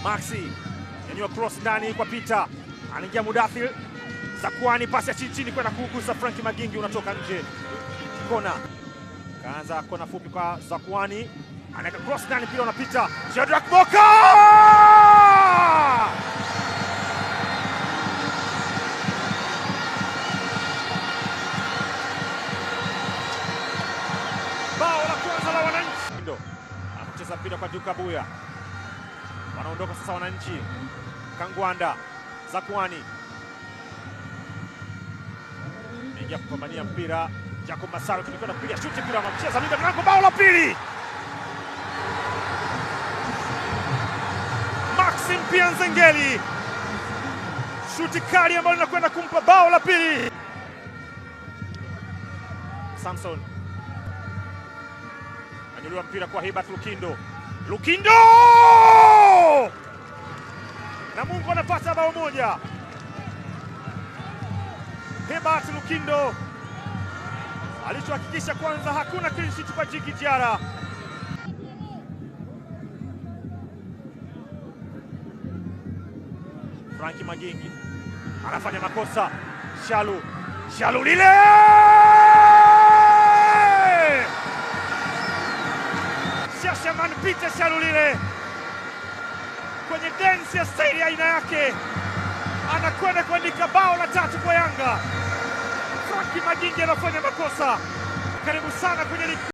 Maxi nyanyua cross ndani kwa Peter, anaingia Mudathir Zakuani, pasi ya chini chini kwenda kugusa Frank Magingi, unatoka nje. Kona kaanza kona fupi kwa Zakuani, anaweka cross ndani, mpira unapita Shadrack Boka! Bao la kwanza la Wananchi. Ndo anacheza mpira kwa Duka Buya, wanaondoka sasa Wananchi. Kangwanda, Zakuani ingia kupambania mpira. Jacob Masaru tulikwenda kupiga shuti, mpira anacheza linda mlango, bao la pili. Maxim Pia Nzengeli, shuti kali ambalo linakwenda kumpa bao la pili. Samson anyuliwa mpira kwa Hibat Lukindo, Lukindo na Mungu anapata bao moja. Hibat Lukindo alichohakikisha kwanza, hakuna clean sheet kwa Jiki Jiara. Franki Magingi anafanya makosa. Shalu, Shalu lile Shashaman Peter Shalu lile kwenye dance ya staili aina yake, anakwenda kuandika bao la tatu kwa Yanga. Franki Magingi anafanya makosa. Karibu sana kwenye ligi.